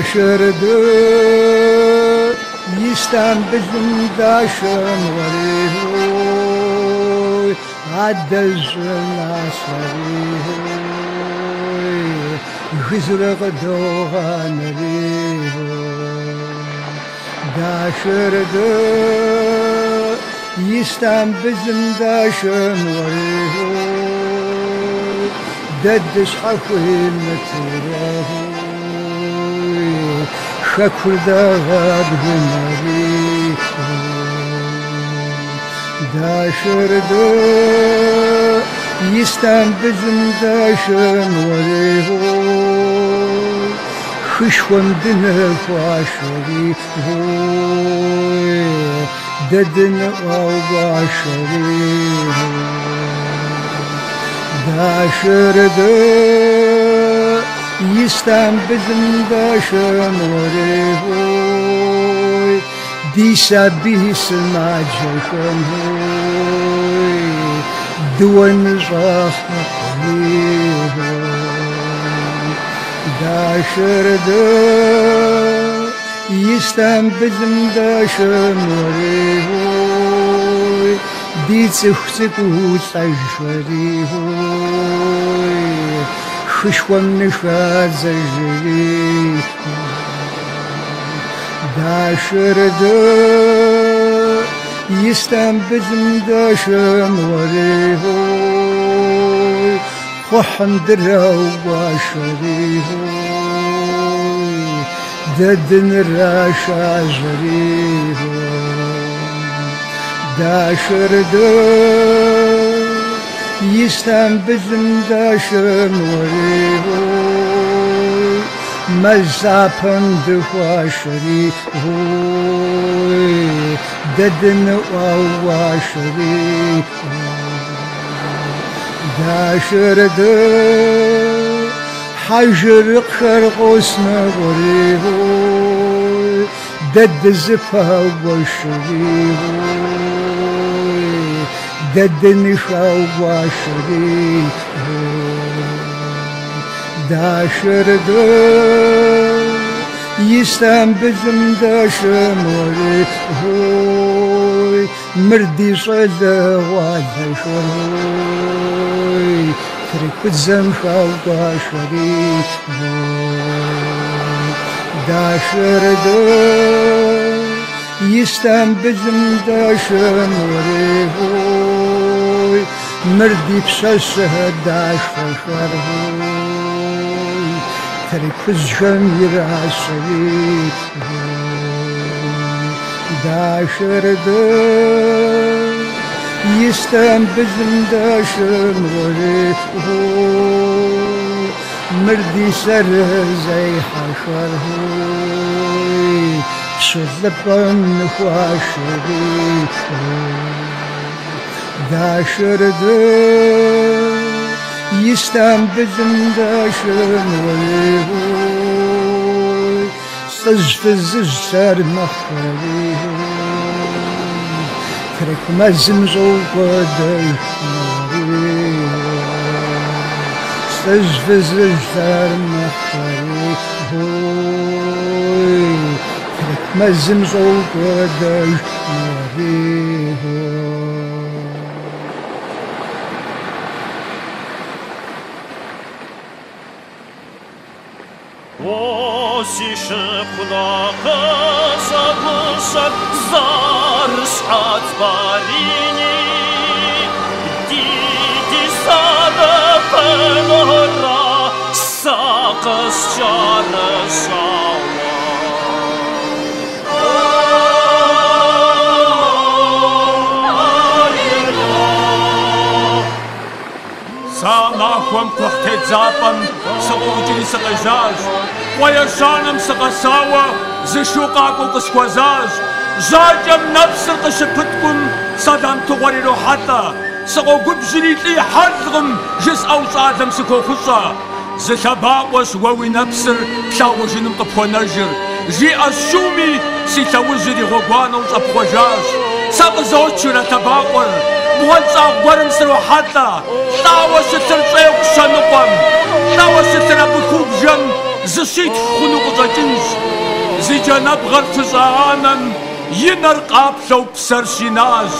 Дашэрдэ Истамбылым дашэм уэрей, адэжь щӏыналъэри, гызурэ къыдогъанэри. Дашэрдэ Истамбылым дашэм уэрей, дэ дыщхьэхуимытурэ, хэкур дагъэбгынэри. Дашэрдэ Истамбылым дашэм уэрей, хышхуэм дыныхуашэри, дэ дыныӏуаугуашэри. Дашэрдэ Истамбылым дашэм уэрей, ди сабий сымаджэхэм дыуэ ныщӏахьэри. Дашэрдэ Истамбылым дашэм уэрей, ди цӏыху цӏыкӏуу лӏэжхэри, хышхуэм ныхадзэжри. Дашэрдэ Истамбылым дашэм уэрей, кхъухьым драугуашэри, дэ дынырашажьэри. Дашэрдэ Истамбылым дашэм уэрей, мэз лъапэм дыхуашэри, дэ дыныӏуаугуашэри. Дашэрдэ хьэжырыкъхэр къосмэ уэрей, дэ дызыпаугуэшри, дэ дыныхаугуашэри. Дашэрдэ Истамбылым дашэм уэрей, мыр ди щӏалэгъуалэхэр, тыркудзэм хаугуашэри. Дашэрдэ Истамбылым дашэм уэрей, мыр ди пщащэ дахэхэр, тыркужьхэм иращэри. Дашэрдэ Истамбылым дашэм уэрей, мыр ди лъэрызехьэхэр, пщылӏыпӏэм ныхуашэри. Дашэрдэ Истамбылым дашэм уэрей, лӏыжь фызыжь лъэрымыхьхэри, тырку мэзым щӏокӏуэдэж. Лӏыжь фызыжь лъэрымыхьхэри, тырку мэзым щӏокӏуэдэж. О, си шыпхъу нэхъыщӏэ гущэр зэрыщхьэц барини, ди Дисарэ пэнора сэ къыскӏэрыщӏауэ. Сэ а махуэм кхъухь тедзапӏэм сыкъыӏукӏри сыкъежьащ. Къуэ ещанэм сыкъэсауэ зы шу къакӏуэу къысхуэзащ. Жьакӏэм нэпсыр къыщыпыткӏум сэлам тыгъуэр ирохьэлӏэ. Сыкъогубжьри лӏы и хьэлкъым, жысӏэу щӏалэм сыхуохъущӏэ. Зы лъэбакъуэщ уэ уи нэпсыр плъагъужыным къыпхуэнэжыр, жиӏэщ шуми, си лъэужьыр и гъуэгуанэу щӏэпхъуэжащ. Сэ къызочыр а лъэбакъуэр, бгъуэнщӏагъ гуэрым срохьэлӏэ, лӏауэ щылъыр щӏегъу щэ ныкъуэм, лӏауэ щылъыр абы хыубжэм Зы щитху хъуну къыщӏэкӏынщ. Зи джанэбгъэр фыщӏа анэм и нэр къаплъэу псэр щинащ.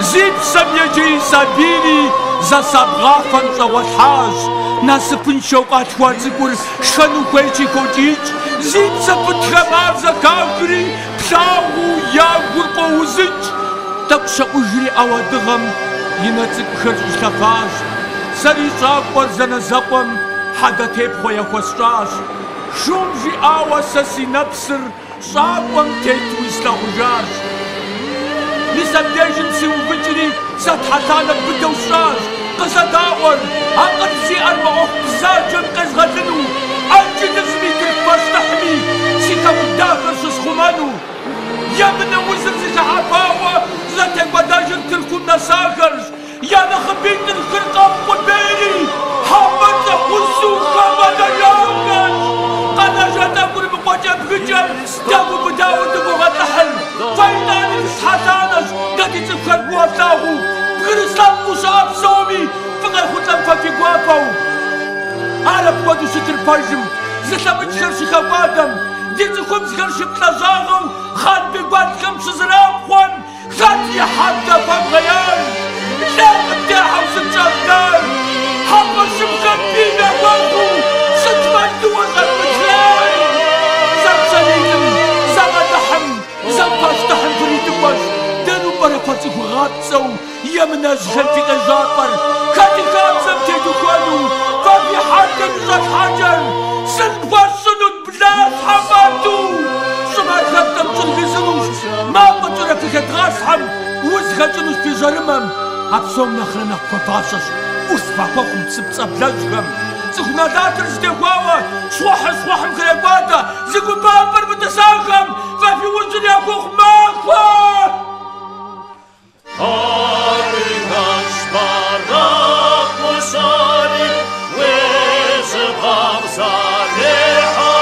Зи псэм еджэ и сабийри зэса бгъафэм щӏэгъуэлъхьащ. Насыпыншэу къалъхуа цӏыкӏур шхэну хуейщи хокӏиикӏ. Зи псэ пытхэм ар зэхахри, плъагъуу я гур къоузыкӏ. Тӏэкӏу щэӏужри ӏэуэ дыгъэм и нэ цӏыкӏухэр щӏилъэфащ. Сэри щӏакӏуэр зэнэзэкъуэм хьэдэтепхъуэ яхуэсщӏащ. Шум жиӏауэ сэ си нэпсыр щӏакӏуэм тету слъагъужащ. Мис абдежым сиувыкӏри сэ тхьэлъанэ быдэу сщӏащ. Къызэдаӏуэр, акъыл зиӏэр мы ӏуэху бзаджэм къезгъэлыну, Инджылызми тырку пащтыхьми си хэку дахэр щысхъумэну. Емынэ узыр зыхыхьэпауэ зэтекӏуэдэжыр Тыркум нэсахэрщ. Я нэхъыбитӏыр хыр къэукъубейри, хьэмыцӏэ ӏусу хэкӏуэдэжахэщ. Къэнэжа тӏэкӏур мы къуакӏэбгыкӏэм дэгъэубыдауэ дывогъэлӏыхьыр. Фэ итӏани фытхьэлъанэщ дэ ди цӏыхухэр фӏыуэ флъагъуу, бгырыс лъэпкъыу щыӏэ псоми фыкъехъулӏэм фэ фи гуапэу. Ар апхуэдэу щытыр пэжым, зылъэмыкӏхэр щыхэкӏуадэм, ди цӏыхубзхэр шыплӏэжьагъэу хъан-бей гуэлхэм щызэрапхъуэм, хэт и хьэдэ фэ вгъеяр? Лей къыттехьэу сыт щӏэвдар? Хьэпэщыпхэм бийм яхуэхъуу сыт фэ дыуэ щӏэвмытхар? Зэм пщалитӏым, зэм Алыхьым, зэм пащтыхьым фрилӏыкӏуэщ. Дэну пӏэрэ фэ цӏыхугъапцӏэу емынэжьхэм фи къежьапӏэр? Хэт и хабзэм тедухуэну фэ фи хьэдэм и щӏэлъхьэкӏэр? Сын фхуэсщӏынут блащхьэ фӏэту? Щӏымахуэм щӏыргызынущ, мафӏэкӏэрэ фыхедгъэсхьэм, уз хэкӏынущ фи жьэрымэм. А псом нэхърэ нэхъ хуэфащэщ ӏус фахуэхъум псыпцӏэблэжьхэм. Цӏыху нэлатыр зытехуауэ щхъухьыр щхъухьым хрекӏуадэ, зи губампӏэр мытӏысахэм фэ фи ужьыр яхухъу махуэ! Адыгэш бэракъ гущэри, уи жьыбгъэм зэрехьэ.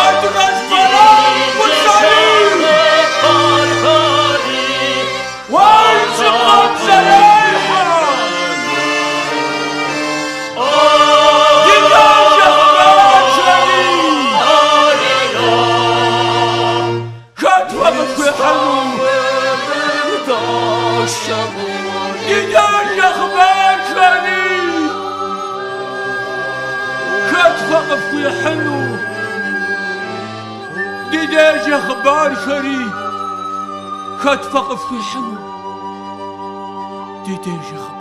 Адыгэш бэракъ гущэри, уи жьыбгъэм зэрехьэ. Ди деж хъыбархэри, хэт фэ къыфхуихьыну? Ди деж хъыбархэри, хэт фэ къыфхуихьыну? Ди деж хъыбархэри, хэт фэ къыфхуихьыну? Ди деж хъыбархэри.